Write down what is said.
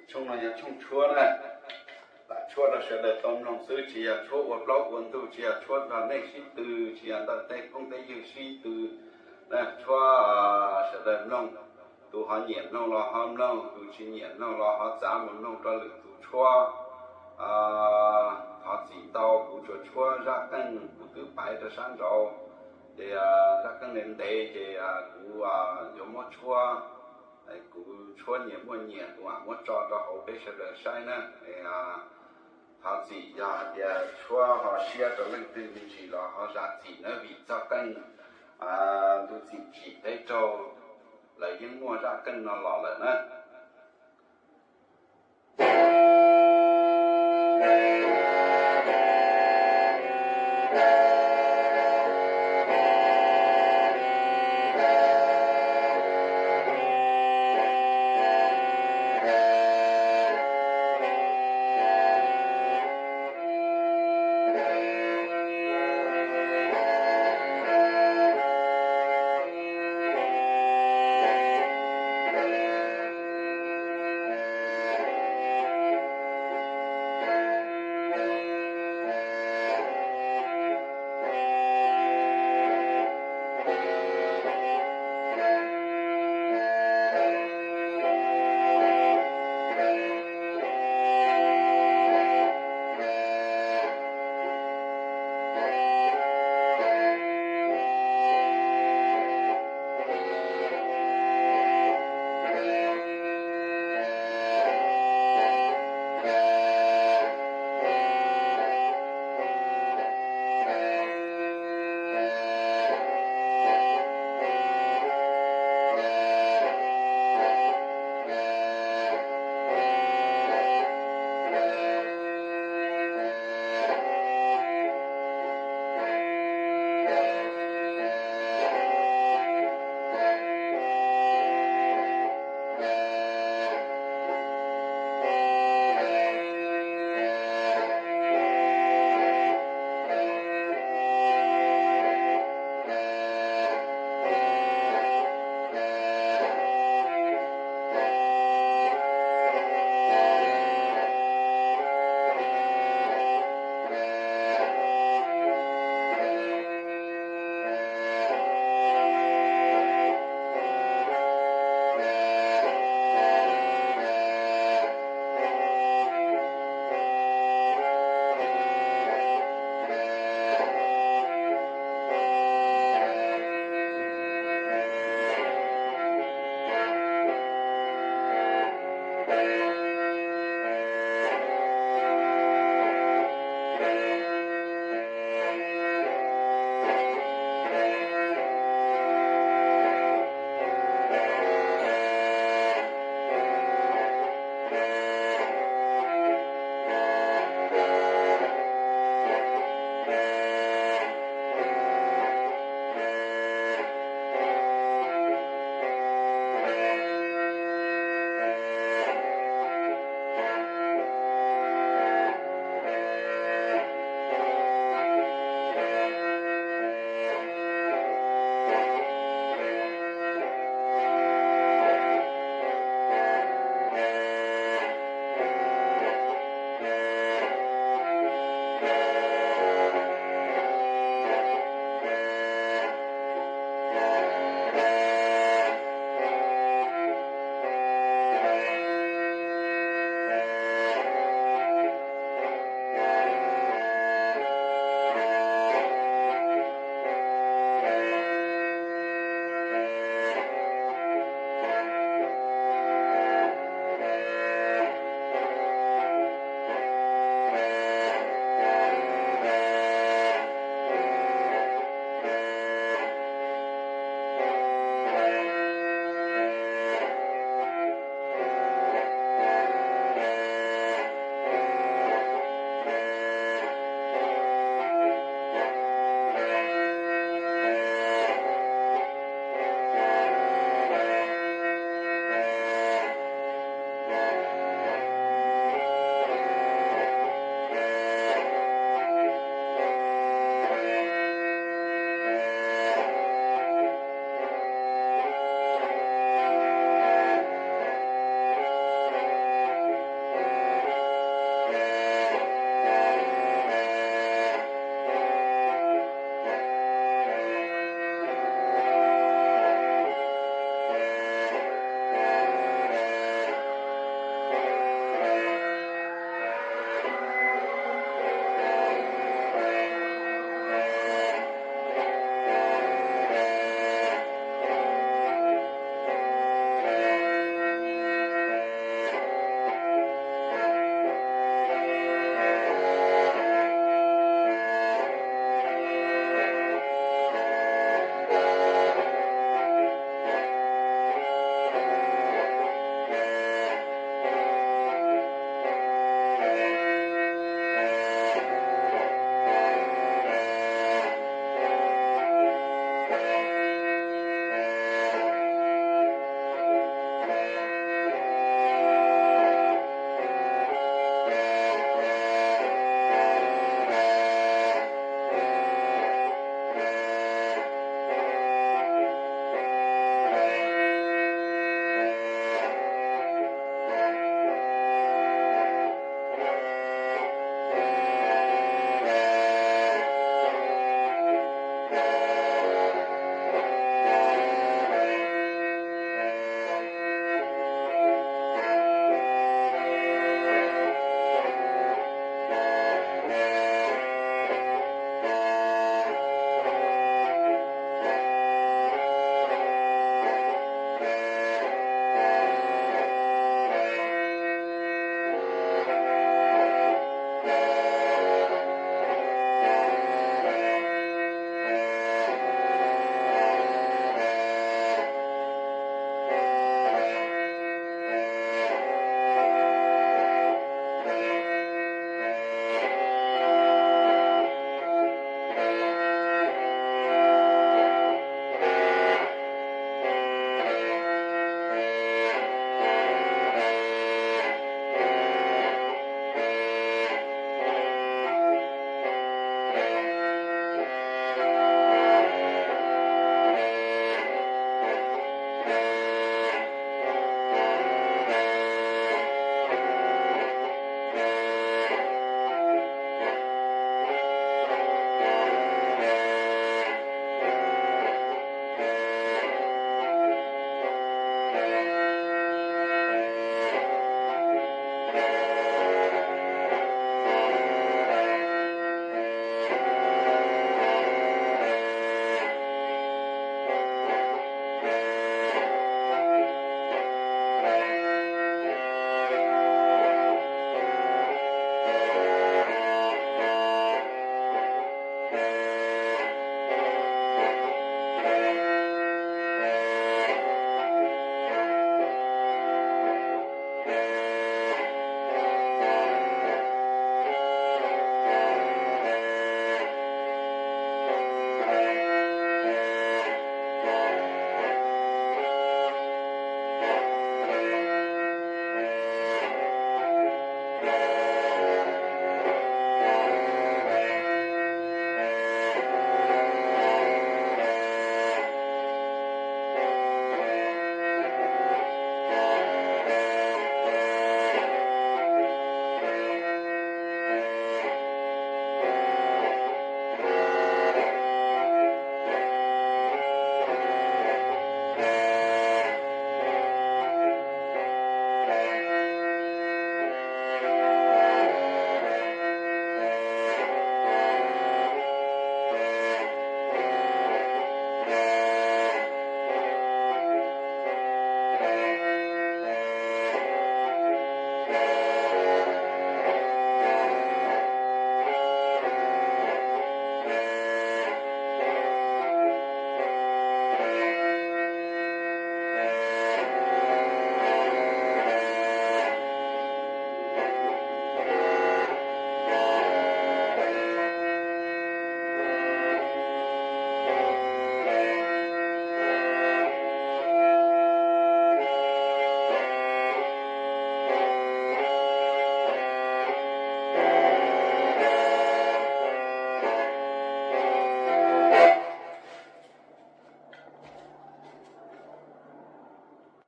Tshooj no yog tshooj tshuab na, lam tshuab rau sawv daws tau mloog xwb, tsis yog tshuab ua plaub ua ntug, tsis yog tshuab nrog nej sib tw, tsis yog nrog tej phooj tej ywg sib tw. Tshuab sawv daws mloog, tus ho nyiam mloog los ho mloog, tus tsis nyiam mloog los ho txav mus mloog rau lwm tus tshuab. Thov txim ntau, kuv tsuas tshuab zaj qeej kuv twb paiv rau sab nraud, ces zaj qeej ntev ntev ces kuv yuav muab tshuab, kuv tshuab nyias muaj nyias, kuv mam muab tso rau hauv peb sawv daws saib na. Thov txim yog hais tias tshuab ho siab rau leej twg me ntsis los ho zam txim nawb, vim txoj qeej ntu txim tsim teb raug lawv yeej muaj zaj qeej no los lawm na.